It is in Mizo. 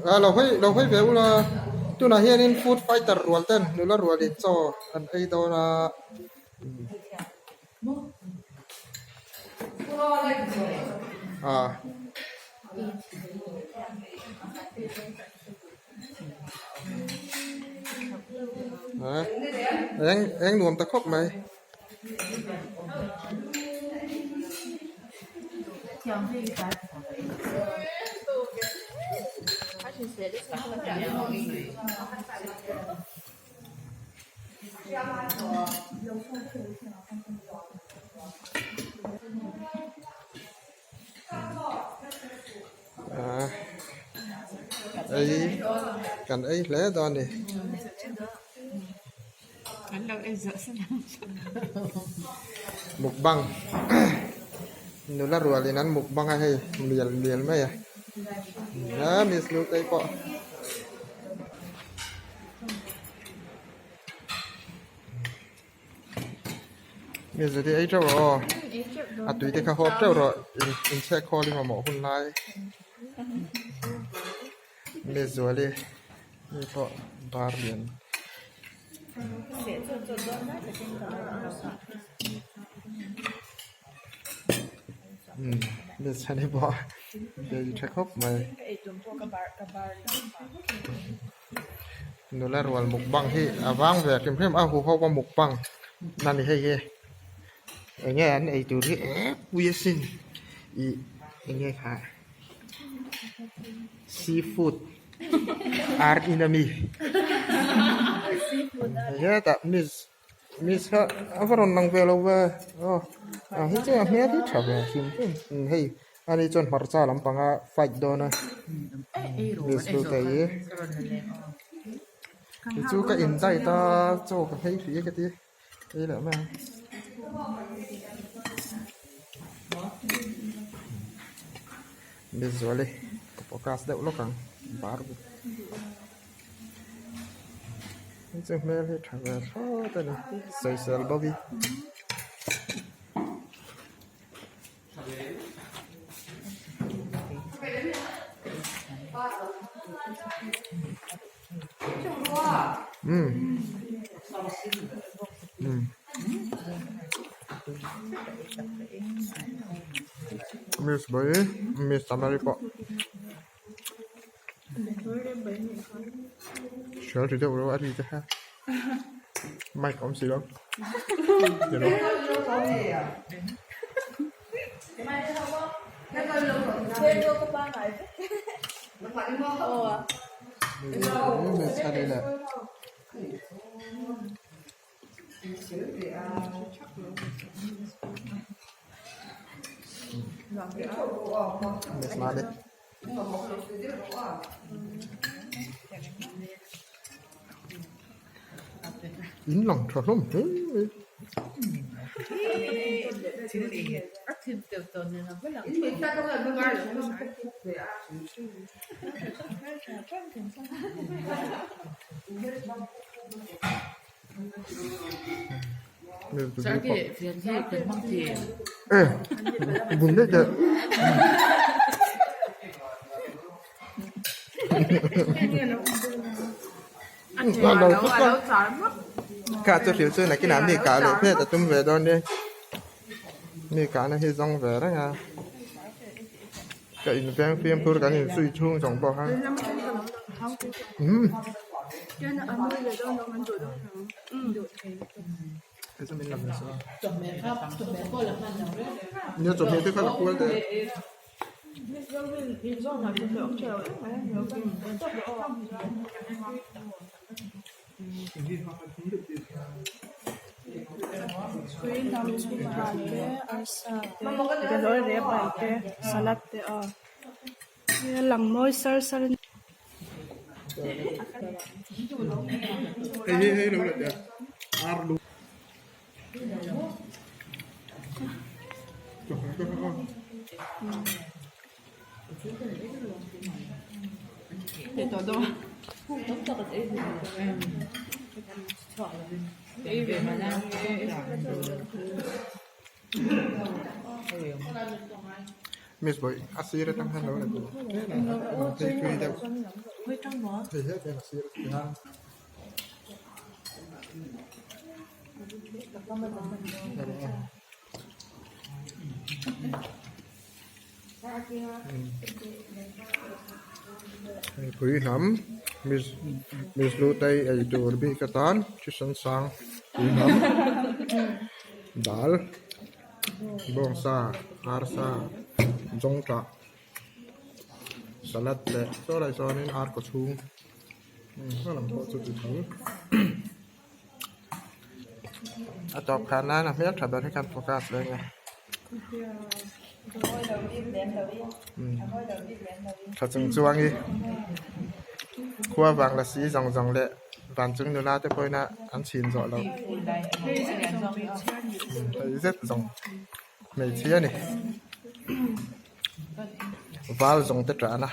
Ah lo hawi lo hawi ve ula tunah hianin food fighter rual ten nula rualin chaw an ei dawn a. Ah. Eng eng nuam ta khawp mai. Ei kan ei hle dawn a ni. Mukbang nula rualin an mukbang a hei mial mial mai a a miss Lutei pawh. Mi zeti ei teuh rawh aw a tui te kha hawp teuh rawh in chhek khawl i mamawh hun lai mi zuali mi pawh bar lian umm mi chhani pawh bei tha khawp mai. Nula rual mukbang hi a vang ve hrim hrim a huho a mukbang na ni hei hi eng nge an ei tur hi ep pui asin ih eng nge kha seafood ar in ami hetah miss miss kha a va rawn lang ve lo ve aw a hi chu a hmel hi tha ve hrim hrim hei. Ani chuan hmarcha lampanga fight dawn a miss chu kei hi ti chu ka in diet a chaw ka nghei hrih a ka ti ei leh mai ang miss zuali ka focus deuh lawk ang bar chu hmel hi tha ve thlawt a ni sawisel bawk hi. Miss bai miss tamari pawh hrial ri deuh reuh a ri te kha mic awm si lo miss a ni leh. Miss Mami. In lang tha hlawm hle mai. Kha chu hrilh chu nakinah mi kah leh hret a tum ve dawn nia mi kahna hi zawng ve reng a ka inveng fimkhur kan inzui chhung zawng pawh khan umm. Nia chawhmeh te kha la kual teh. Hei hei hei lo la teh ar lu. Miss Bawih a sir atang hian lo la tur tlem a rawn phei thui deuh hei hetah hian a sir atang hian. Mipui hnam miss Lutei ei tur bik atan thisen sang pui hnam dal bawngsa arsa zawngtah salad leh saw lai chuanin ar kaw chhung hmalam pawh chu ti tho a tawp khan nan a hmel tha ber hi khan focus leh enge tha chung chuang hi khua vang la si zawng zawng leh van chung nula te pawhin a an chhin zawh loh hei zet zawng hmeichhia a ni val zawng te tana.